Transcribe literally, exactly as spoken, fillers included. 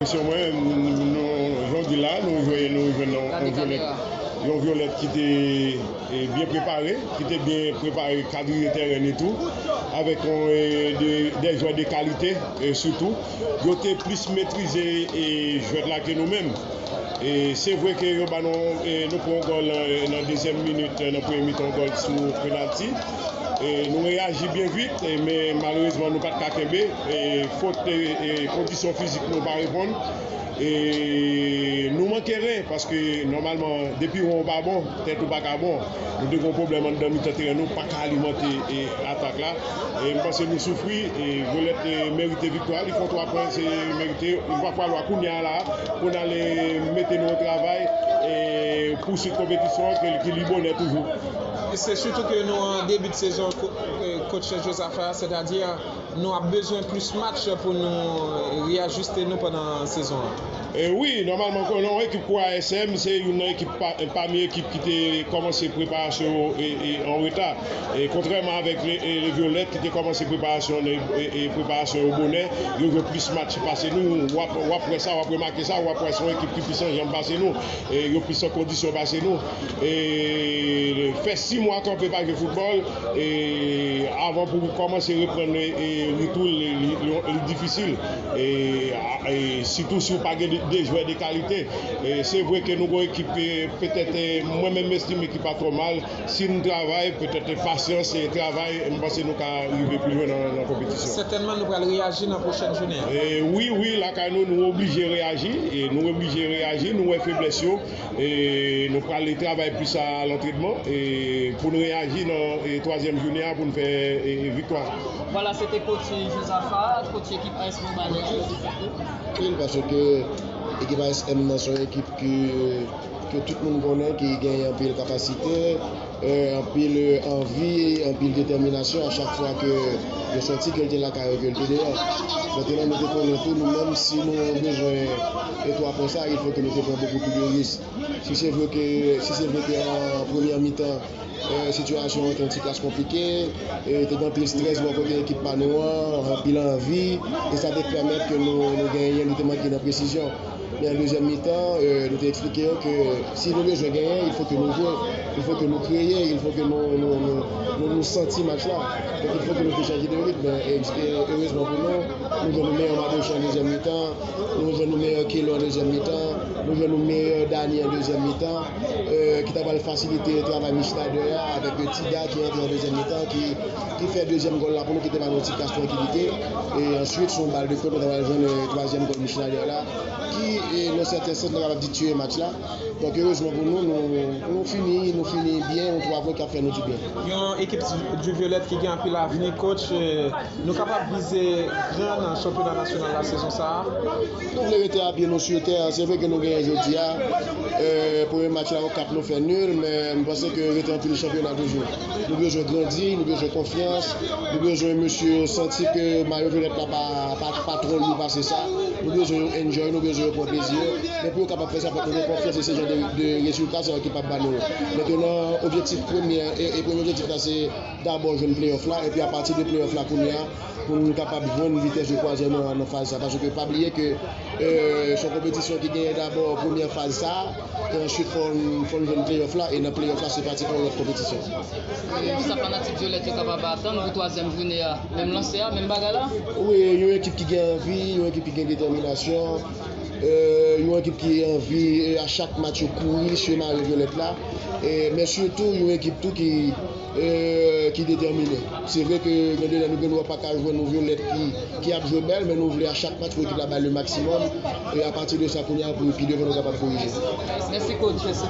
Enpresyon mwen, nou, jan w di la, nou jwe, nou jwenn yon, yon Vyolèt, yon Vyolèt ki te, e, byen prepare, ki te byen prepare kadriye tèren li tou, avèk yon, e, de, de jwè de kalite, e, sitou. Yo te plis metrize, e, jwèt la ke nou menm. E, se vre ke yo ba nou, e, nou pran yon gòl, e, nan dezyèm minit, e, nan premye mitan, yon gòl sou penalti. E, nou reyaji byen vit, e, men malerezman nou pa t ka kenbe. E, fot, e, e, kondisyon fizik nou pa reponn. E, nou manke ren, paske nòmalman, depi ren w pa bon, tèt ou pa ka bon. Nou te gen yon pwoblèm anndan mitan teren, nou pa ka alimante, e, atak la. E, m panse nou soufri, e, Vyolèt, e, merite viktwa, li fè twa pwen, se merite. Li va falwa kounye a la, pou n ale mete nou o travay, e, pouswit konpetisyon an, ke, ke li bonè toujou. E se sitou ke nou an debi de sezon, ko-, e, coach Josaphat, sètadi, nou ap bezwen plis match pou nou reyajiste nou pandan sezon an. E wi, nòmalman, kon yon ekip kou A S M, se youn nan ekip pa-, pami ekip ki te kòmanse preparasyon yo, e, e, an reta. E kontrèman avèk le, e, le Violet ki te kòmanse preparasyon, e, e, e, preparasyon yo bonè, yo jwe plis match pase nou. W ap, w ap wè sa, w ap remake sa, w ap wè se yon ekip ki plis an janm pase nou. E yo plis an kondisyon pase nou. E fè sis mwa kanpe pa jwe foutbòl, e avan pou w kòmanse reprann, e, e, li tou, li, li, li, li difisil. E, a, e sitou si w pa gen de, de jwè de kalite. E se vre ke nou gon ekip, e, petèt, e, mwen menm m estime ki pa twò mal. Si n travay, petèt pasyans e travay, m panse nou ka rive pi lwen nan, nan konpetisyon. Sètènman, nou pral reyaji nan pwochèn jounen an. E, wi, wi, lakay nou, nou oblije reyaji. E nou oblije reyaji, nou wè feblès yo. E nou pral travay plis a lantrenman, e pou n reyaji nan, e, twazyèm jounen an pou n fè, e, e, viktwa. Vwala, se te coach Josaphat, coach ekip A S Montbalen an. Wi, paske ekip A S M nan se yon ekip ke, ke tout moun konnen, ki genyen anpil kapasite, e, anpil, e, anvi, anpil detèminasyon a chak fwa ke yo sòti, ke l te lakay yo, ke l te deyò. Mentnan, nou te konnen tou, nou menm, si nou bezwen e twa pwen sa, il fo ke nou te pran bokou pli de risk. Si se vre ke, si se vre ke an premyè mitan, e, sitiyasyon an te yon ti kras konplike, e, te gen anpil estrès bò kote ekip pa nou an, anpil anvi, e sa te pèmèt ke nou, nou genyen, nou te manke nan presizyon. Men an dezyèm mitan, e, nou te eksplike yo ke si nou bezwen genyen, il fo ke nou jwe, il fo ke nou kreye, il fo ke nou, nou, nou, nou, nou santi match la. Donk, il fo ke nou te chanje de ritm. E, e, erezman pou nou, nou jwenn nou meyè Mardochée an dezyèm mitan, nou jwenn nou meyè Kelo an dezyèm mitan, nou jwenn nou meyè Dany an dezyèm mitan, e, ki ta pral fasilite travay Michnader a avèk Tida ki antre an dezyèm mitan, ki, ki fè dezyèm gòl la pou nou, ki te ba nou yon ti kras trankilite. E answit, sou yon bal de kont, nou ta pral jwenn, e, twazyèm gòl Michnader la, ki, e, nan sèten sans, nou kapab di tiye match la. Donk, erezman pou nou, nou, nou fini, nou fini byen, yon twa pwen k ap fè nou dibyen. Yon ekip du, du Violet ki gen anpil avni, coach, e, nou kapab vize gran nan chanpyona nasyonal la sezon sa a? Nou vle rete a pye nou sou tè. Se vre ke nou genyen jodi a, e, premye match la, Okap, nou fè nil, men m panse ke rete anpil chanpyona toujou. Nou bezwen grandi, nou bezwen konfyans, nou bezwen mesye yo santi ke mayo Violet la pa, pa, pa twò lou pase sa. Nou bezwen yo enjoy, nou bezwen yo pran plezi yo. Men pou yo kapab fè sa, fòk nou gen konfyans, e se jan de, de rezilta sa yo ki p ap ba nou yo. Mentnan, objektif premye, e, e premye objektif la, se dabò jwenn playoff la, epi apati de playoff la kounye a, pou nou kapab jwenn vitès de kwazyèm nan, nan faz sa. Paske pa bliye ke, e, se yon konpetisyon ki genyen dabò premyè faz sa, e answit fò n, fò n jwenn playoff la, e nan playoff la, se pati pou yon lòt konpetisyon. E sa fanatik Vyolet yo kapab atann pou twazyèm jounen an? Menm lanse a, menm bagay la? Wi, yon ekip ki gen anvi, yon ekip ki gen detèminasyon, e, yon ekip ki anvi, e, a chak match yo kouri sou mayo Vyolet la, e, men sitou yon ekip tou ki, e, ki detèmine. Se vre ke gen de lè nou gen dwa pa ka jwenn yon Vyolet ki, ki ap jwe bèl, men nou vle a chak match pou ekip la bay le maksimòm, e apati de sa, kounye a, pou pi devan nou kapab korije. Mèsi, coach.